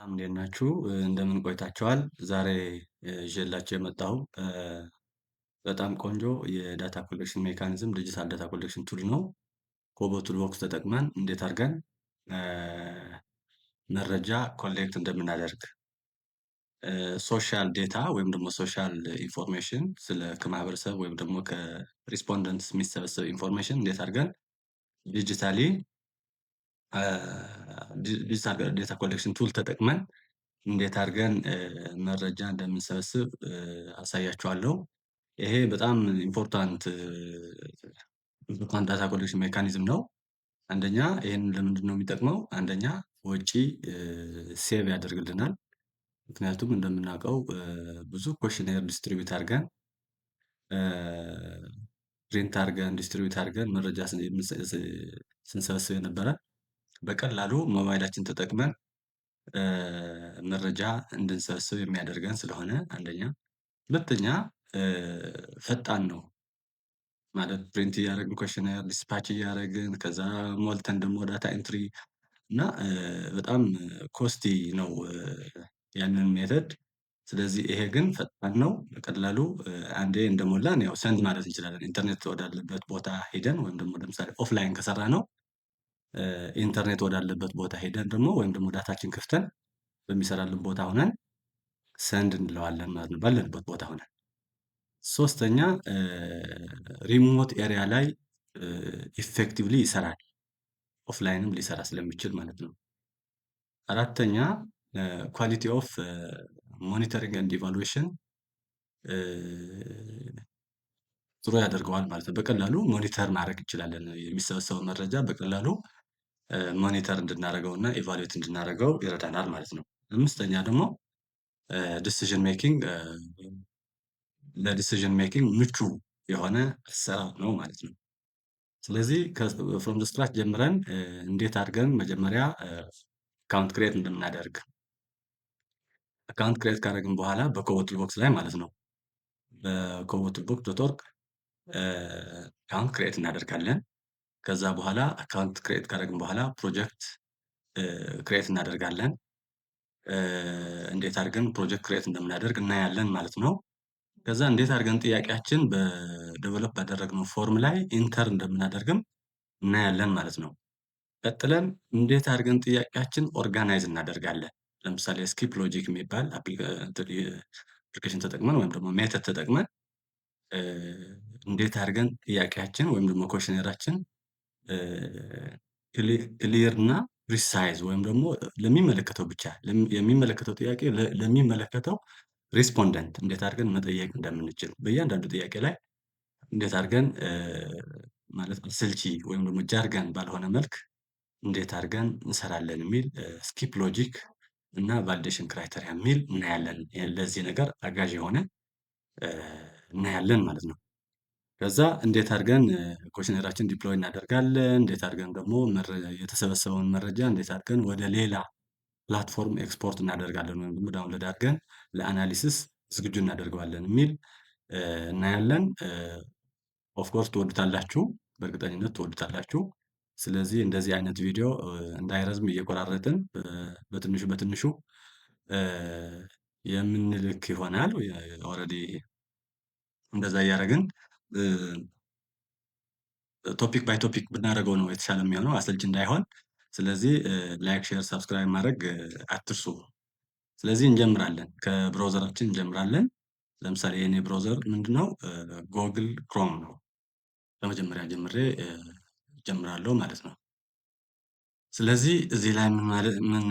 እንዴት ናችሁ? እንደምን ቆይታችኋል? ዛሬ ይዤላችሁ የመጣሁ በጣም ቆንጆ የ data collection mechanism digital data collection tool ነው። KoBoToolbox ተጠቅመን እንዴት አድርገን መረጃ collect እንደምናደርግ፣ social data ወይም ደግሞ social information ስለ ከማህበረሰብ ወይም ደግሞ ከ respondents የሚሰበሰብ information እንዴት አድርገን digitally digital data collection tool ተጠቅመን እንዴት አድርገን መረጃ እንደምንሰበስብ አሳያችኋለሁ። ይሄ በጣም important data collection mechanism ነው። አንደኛ ይሄንን ለምንድነው የሚጠቅመው? አንደኛ ወጪ save ያደርግልናል። ምክንያቱም እንደምናውቀው ብዙ questionnaire distribute አድርገን፣ print አድርገን፣ distribute አድርገን መረጃ ስንሰበስብ የነበረ በቀላሉ ሞባይላችን ተጠቅመን መረጃ እንድንሰበስብ የሚያደርገን ስለሆነ አንደኛ። ሁለተኛ ፈጣን ነው። ማለት print እያደረግን፣ questionnaire dispatch እያደረግን፣ ከዛ ሞልተን ደግሞ data entry እና በጣም costly ነው ያንን method። ስለዚህ ይሄ ግን ፈጣን ነው። በቀላሉ አንዴ እንደሞላን ያው send ማለት እንችላለን። ኢንተርኔት ወዳለበት ቦታ ሄደን ወይም ደግሞ ለምሳሌ offline ከሰራነው ኢንተርኔት ወዳለበት ቦታ ሄደን ደግሞ ወይም ደግሞ ዳታችን ከፍተን በሚሰራልን ቦታ ሆነን send እንለዋለን ማለት ነው፣ ባለንበት ቦታ ሆነን። ሶስተኛ remote area ላይ effectively ይሰራል። Offline ም ሊሰራ ስለሚችል ማለት ነው። አራተኛ quality of monitoring and evaluation ጥሩ ያደርገዋል ማለት ነው። በቀላሉ monitor ማድረግ እንችላለን። የሚሰበሰበው መረጃ በቀላሉ monitor እንድናደርገው እና evaluate እንድናደርገው ይረዳናል ማለት ነው። አምስተኛ ደግሞ decision making፣ ለ decision making ምቹ የሆነ አሰራር ነው ማለት ነው። ስለዚህ from the scratch ጀምረን እንዴት አድርገን መጀመሪያ account create እንደምናደርግ፣ account create ካደረግን በኋላ በ KoBoToolbox ላይ ማለት ነው። በ KoBoToolbox.org account create እናደርጋለን። ከዛ በኋላ account create ካደረግን በኋላ project create እናደርጋለን። እንዴት አድርገን project create እንደምናደርግ እናያለን ማለት ነው። ከዛ እንዴት አድርገን ጥያቄያችን በ develop ባደረግነው form ላይ enter እንደምናደርግም እናያለን ማለት ነው። ቀጥለን እንዴት አድርገን ጥያቄያችን organize እናደርጋለን። ለምሳሌ skip logic የሚባል application ተጠቅመን ወይም ደግሞ method ተጠቅመን እንዴት አድርገን ጥያቄያችን ወይም ደግሞ questionnaire ኣችን clear እና precise ወይም ደግሞ ለሚመለከተው ብቻ፣ የሚመለከተው ጥያቄ ለሚመለከተው respondent እንዴት አድርገን መጠየቅ እንደምንችል፣ በእያንዳንዱ ጥያቄ ላይ እንዴት አድርገን ማለት አሰልቺ ወይም ደግሞ jargon ባልሆነ መልክ እንዴት አድርገን እንሰራለን የሚል skip logic እና validation criteria የሚል እናያለን። ለዚህ ነገር አጋዥ የሆነ እናያለን ማለት ነው። ከዛ እንዴት አድርገን questionnaire ኣችን deploy እናደርጋለን፣ እንዴት አድርገን ደግሞ የተሰበሰበውን መረጃ እንዴት አድርገን ወደ ሌላ platform export እናደርጋለን ወይም ደግሞ download አድርገን ለ analysis ዝግጁ እናደርገዋለን የሚል እናያለን። Of course ትወዱታላችሁ፣ በእርግጠኝነት ትወዱታላችሁ። ስለዚህ እንደዚህ አይነት ቪዲዮ እንዳይረዝም እየቆራረጥን በትንሹ በትንሹ የምንልክ ይሆናል። Already እንደዛ እያደረግን topic by topic ብናደርገው ነው የተሻለ የሚሆነው አሰልቺ እንዳይሆን። ስለዚህ like፣ share፣ subscribe ማድረግ አትርሱ። ስለዚህ እንጀምራለን፣ ከ browser ኣችን እንጀምራለን። ለምሳሌ የኔ browser ምንድነው? Google Chrome ነው። ከመጀመሪያ ጀምሬ እጀምራለሁ ማለት ነው። ስለዚህ እዚህ ላይ ምን ማለት ምን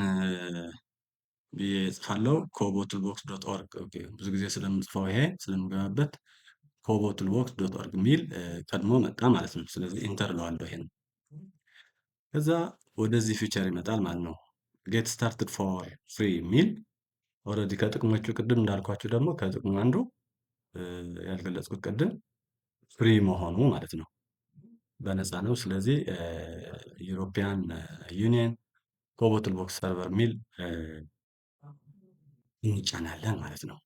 ብዬ እጽፋለሁ? KoBoToolbox.org። Okay፣ ብዙ ጊዜ ስለምጽፈው ይሄ ስለምገባበት KoBoToolbox.org የሚል ቀድሞ መጣ ማለት ነው። ስለዚህ enter እለዋለሁ ይሄን። ከዛ ወደዚህ feature ይመጣል ማለት ነው። Get started for free የሚል። Already ከጥቅሞቹ ቅድም እንዳልኳችሁ ደግሞ ከጥቅሙ አንዱ ያልገለጽኩት ቅድም free መሆኑ ማለት ነው። በነፃ ነው። ስለዚህ European Union KoBoToolbox server የሚል እንጫናለን ማለት ነው።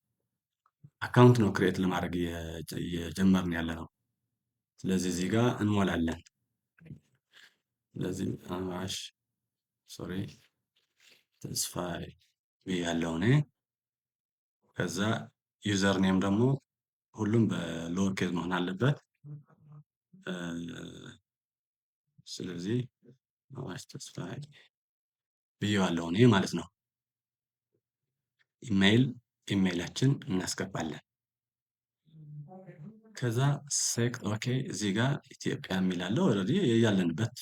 Account ነው create ለማድረግ እየጀመርን ያለ ነው። ስለዚህ እዚህ ጋር እንሞላለን። ስለዚህ አማሽ፣ sorry፣ ተስፋዬ ብያለሁ እኔ። ከዛ username ደግሞ ሁሉም በ lower case መሆን አለበት። ስለዚህ ተስፋዬ ብዬዋለሁ እኔ ማለት ነው። ኢሜይል ኢሜይላችን እናስገባለን። ከዛ sect okay፣ እዚህ ጋር ኢትዮጵያ የሚል አለ። Already ያለንበት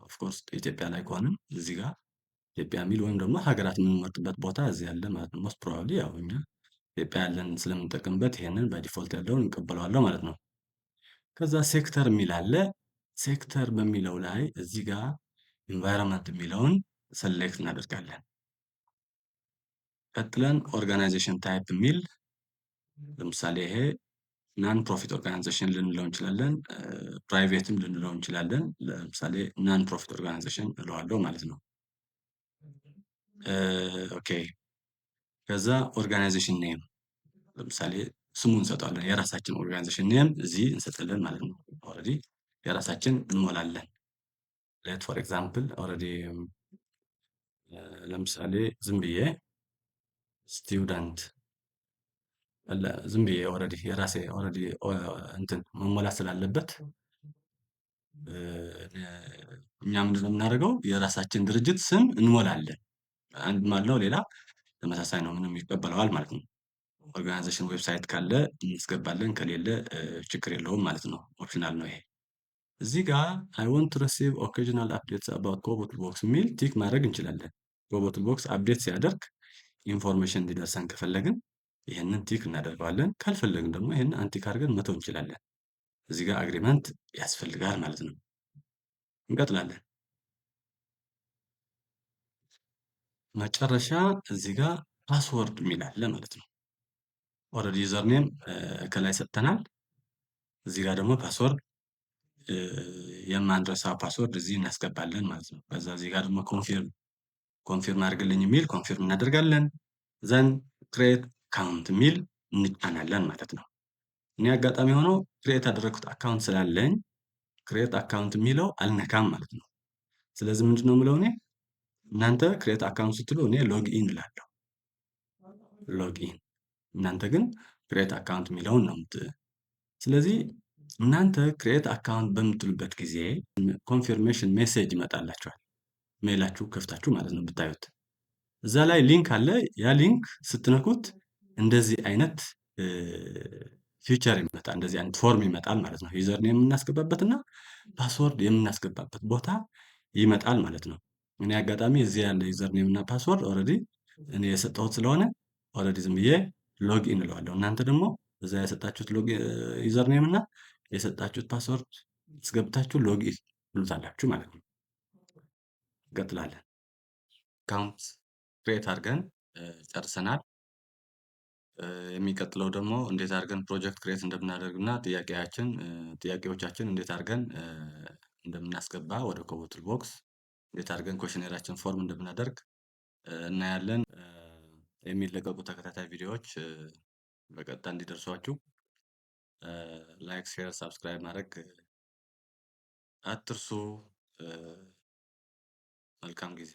of course ኢትዮጵያ ላይ ከሆንን እዚህ ጋር ኢትዮጵያ የሚል ወይም ደግሞ ሀገራት የምንመርጥበት ቦታ እዚህ ያለ ማለት ነው። Most probably ያው እኛ ኢትዮጵያ ያለን ስለምንጠቀምበት ይሄንን by default ያለውን እንቀበለዋለን ማለት ነው። ከዛ ሴክተር የሚል አለ። ሴክተር በሚለው ላይ እዚህ ጋር environment የሚለውን select እናደርጋለን። ቀጥለን organization type የሚል፣ ለምሳሌ ይሄ non profit organization ልንለው እንችላለን፣ private ም ልንለው እንችላለን። ለምሳሌ non profit organization እለዋለሁ ማለት ነው። Okay፣ ከዛ organization name፣ ለምሳሌ ስሙን እንሰጠዋለን። የራሳችን organization name እዚህ እንሰጣለን ማለት ነው። Already የራሳችን እንሞላለን። Let for example already ለምሳሌ ዝም ብዬ student፣ ዝም ብዬ already የራሴ already እንትን መሞላት ስላለበት እኛ ምንድነው የምናደርገው? የራሳችን ድርጅት ስም እንሞላለን። አንድ ማለው ሌላ ተመሳሳይ ነው፣ ምንም ይቀበለዋል ማለት ነው። Organization website ካለ እናስገባለን፣ ከሌለ ችግር የለውም ማለት ነው። Optional ነው ይሄ። እዚህ ጋር "I want to receive occasional updates about KoboToolbox" የሚል tick ማድረግ እንችላለን። KoboToolbox update ሲያደርግ information እንዲደርሰን ከፈለግን ይህንን tick እናደርገዋለን። ካልፈለግን ደግሞ ይህንን untick አድርገን መተው እንችላለን። እዚህ ጋር agreement ያስፈልጋል ማለት ነው። እንቀጥላለን። መጨረሻ እዚህ ጋር password የሚል አለ ማለት ነው። Already username ከላይ ሰጥተናል። እዚህ ጋር ደግሞ password፣ የማንረሳ password እዚህ እናስገባለን ማለት ነው። ከዛ እዚህ ጋር ደግሞ confirm አድርግልኝ የሚል confirm እናደርጋለን። Then create account የሚል እንጫናለን ማለት ነው። እኔ አጋጣሚ ሆኖ create ያደረግኩት account ስላለኝ create account የሚለው አልነካም ማለት ነው። ስለዚህ ምንድነው የምለው እኔ፣ እናንተ create account ስትሉ እኔ log in እላለሁ። Log in፣ እናንተ ግን create account የሚለውን ነው። ስለዚህ እናንተ create account በምትሉበት ጊዜ confirmation message ይመጣላችኋል። Mail ኣችሁ ከፍታችሁ ማለት ነው ብታዩት። እዛ ላይ link አለ። ያ link ስትነኩት እንደዚህ አይነት feature ይመጣል፣ እንደዚህ አይነት form ይመጣል ማለት ነው። User የምናስገባበት እና password የምናስገባበት ቦታ ይመጣል ማለት ነው። እኔ አጋጣሚ እዚህ ያለ user name እና password already እኔ የሰጠሁት ስለሆነ already ዝም ብዬ log in እለዋለሁ። እናንተ ደግሞ እዛ የሰጣችሁት user name እና የሰጣችሁት password አስገብታችሁ log in ትሉታላችሁ ማለት ነው። እንቀጥላለን። Account create አድርገን ጨርሰናል። የሚቀጥለው ደግሞ እንዴት አድርገን project create እንደምናደርግ እና ጥያቄዎቻችን እንዴት አድርገን እንደምናስገባ ወደ KoboToolbox፣ እንዴት አድርገን questionnaire ኣችን form እንደምናደርግ እናያለን። የሚለቀቁ ተከታታይ ቪዲዮዎች በቀጥታ እንዲደርሷችሁ like፣ share፣ subscribe ማድረግ አትርሱ። መልካም ጊዜ።